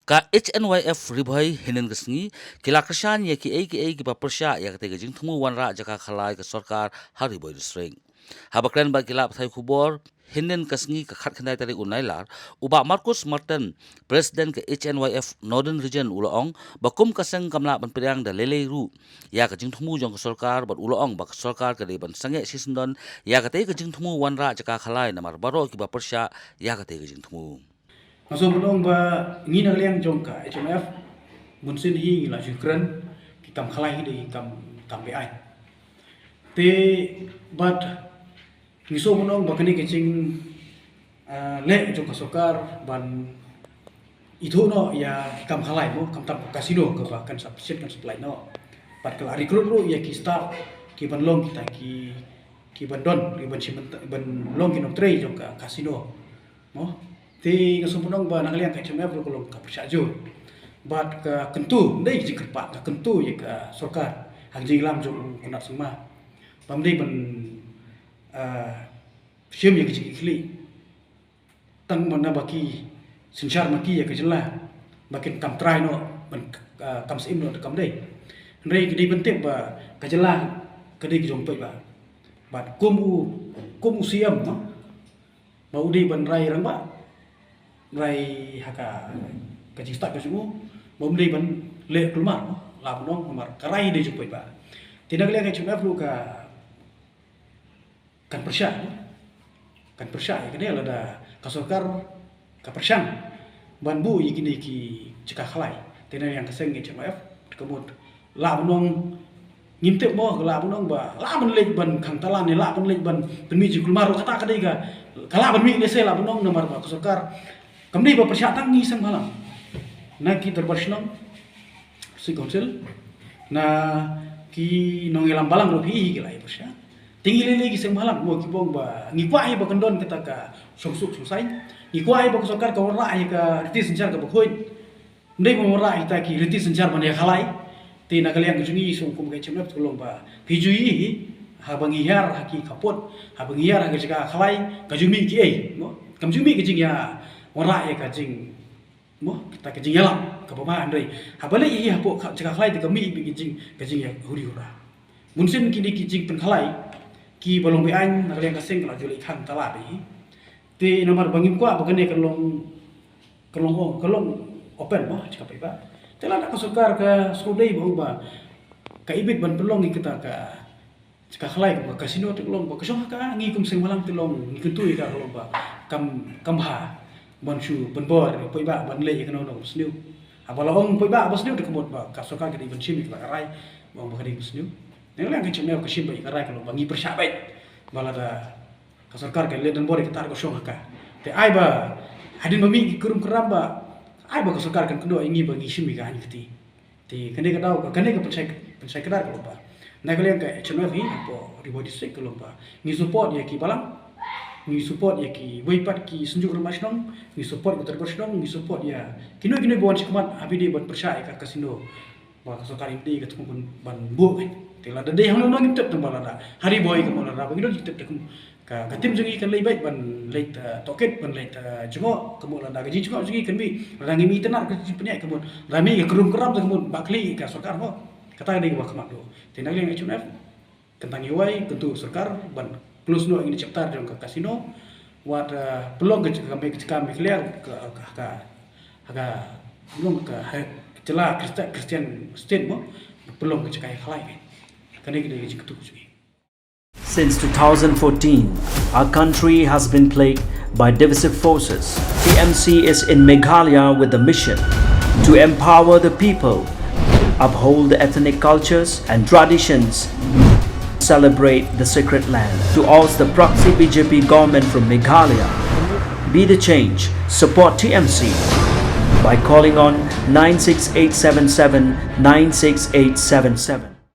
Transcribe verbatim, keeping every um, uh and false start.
Ka H N Y F Ri Bhoi hynnin ka sngi ki la kyrshan ïa kiei kiei kiba pyrshah ïa katei ka jingthmu wanrah jaka khalai ka sorkar ha Ri Bhoi District. Haba kren bad ki lad pathai khubor hynnin ka sngi ka khatkhyndai tarik u Nailar, u Bah Marcus Martin, President ka H N Y F Northern Region, u la ong ba kum ka seng kam lah ban pdiang da lei lei ruh ïa ka jingthmu jong ka sorkar, bad u la ong ba ka sorkar ka dei ban sangeh shisyndon ïa katei ka jingthmu wanrah jaka khalai namar baroh kiba pyrshah ïa katei ka jingthmu. Nga sngewbha ban ong ba ngi na ka liang jong ka H N Y F, bunsien hi ngi la ju kren, ki kam khalai hi dei ki kam, kam beaiñ. Te bad ngi sngewbha ban ong ba kane ka jing, ah, leh jong ka sorkar ban ithuh noh ïa ki kam khalai mo, khamtam ka casino kaba kan sa pynshit kan supply noh. Bad ka la recruit ruh ïa ki staff ki ban long kita ki, ki ban don, ki ban shim, ban long ki nongtrei jong ka casino. Mo. Te nga sngewbha ban ong ba na ka liang ka H M F ruh ka long ka pyrshah jur. Bad ka kyntu, dei ka jingkyrpad, ka kyntu ïa ka sorkar ha ka jingïalam jong u Conrad Sangma. Bym dei ban, ah, shim ïa ka jingkitkhlieh. Tang ba na ba ki synshar ma ki ïa ka jylla ba kin kam trai noh ban, ah, kam syiem noh, kam dei. Hynrei ki dei ban tip ba ka jylla ka dei ka jong u paidbah. Bad kum u, kum u C M, no? Ba u dei ban rai rangbah, rai ha ka, ka jingstad ka jong u, ba um dei ban leh kulmar, lah ban ong, namar ka rai dei jong u paidbah. Te na ka liang ka H M F ruh ka, kan pyrshah, kan pyrshah ïa kane lada ka sorkar ka pyrshang ban buh ïa kine ki jaka khalai. Te na ka liang ka seng H M F, ka mut lah ban ong, ngim tip mo, ka lah ban ong ba lah ban leit ban khang talan ne lah ban leit ban pynmih jingkulmar ruh, kata ka dei ka, ka lah ban mih lehse lah ban ong, namar ba ka sorkar kam dei ba pyrshah tang ngi seng bhalang na ki dorbar shnong, District Council, na ki nongïalam balang ruh hi ki la ïa pyrshah. Te ngi lei lei ki seng bhalang mo ki ong ba ngi kwah hi ba kan don kata ka shongsuk shongsaiñ. Ngi kwah hi ba ka sorkar ka wanrah ïa ka riti synshar kaba khuid. Ym dei ban wanrah ïa kita ki riti synshar ban ïa khalai. Te na ka liang ka jong ngi song kum ka H M F te ka long ba phi ju ïohi hi, haba ngi hiar ha ki khappud, haba ngi hiar ha ka jaka khalai, ka ju mih kiei mo. Kam ju mih ka jingïawanrah ïa ka jing, mo, kita ka jingïalam kaba bha, hynrei haba leit hi hapoh ka jaka khalai te ka mih beit ka jing, ka jingïahuri hura. Bunsien kine ki jingpynkhalai kiba long beaiñ na ka liang ka seng ka la ju leit khang talan hi. Te namar ba ngim kwah ba kane ka long, ka long, ka long open mo ha jaka paidbah. Te lada ka sorkar ka sngewdei ba, ba ka ibit ban pynlong ïa kata ka jaka khalai ka casino te ka long ba ka shong ha ka, ngi kum seng bhalang te long ngi kyntu ïa ka, ka long ba kam, kam bha ban shu pynbor ïa u paidbah ban leit ïa kano kano ka sniew. Haba la ong paidbah ba sniew te ka mut ba ka sorkar ka dei ban shim ïa kata ka rai ba ong ba ka dei ba sniew. Na ka liang ka H M F ka shim beit ïa ka rai, ka long ba ngi pyrshah beit ba lada ka sorkar ka leit donbor ïa kata ka shong ha ka. Te ai ba hadien ba mih ki kurum kuram ba ai ba ka sorkar kan kynnoh ïa ngi ba ngi shim ïa ka aiñ ka kti. Te kane ka daw ka, kane ka pynshai, pynshai kdar ka long ba na ka liang ka H M F hi hapoh Ri Bhoi District ka long ba ngi support ïa ki balang, ngi support ïa kiwei pat ki synjuk rangbah shnong, ngi support ki dorbar shnong, ngi support ïa kino kino ba wan shakhmat ha ba dei ban pyrshah ïa ka casino. Ba ka sorkar India ka thmu ban, ban buh ka. Te lada dei hangno hangno ngim tip, tang ba lada ha Ri Bhoi ka mut lada ba ngi don jingtip te kum ka, ka team jong ngi kan leit beit ban leit, eh, tohkit ban leit, eh, jngoh, ka mut lada ka jingjngoh jong ngi kan mih, lada ngi mih itynnad ka jingpynïaid ka mut, lada mih ka kurum kuram ka mut ba khlieh ka sorkar mo. Kata ka dei kaba khmat ruh. Te na ka liang H M F, kan tang ïa wai kyntu sorkar ban close noh ïa kane ka chapter jong ka casino. Wat, eh, pynlong ka jaka, ka jaka mih clear ka, ka, ka, ka, pynlong ka, ha, jylla Christi-, Christian state mo, pynlong ka jaka ïa khalai ka. Kane ka dei ka jingkyntu jong ngi. Since two thousand fourteen, our country has been plagued by divisive forces. T M C is in Meghalaya with the mission to empower the people, uphold the ethnic cultures and traditions, celebrate the sacred land. To oust the proxy B J P government from Meghalaya, be the change, support T M C by calling on nine six eight seven seven nine six eight seven seven.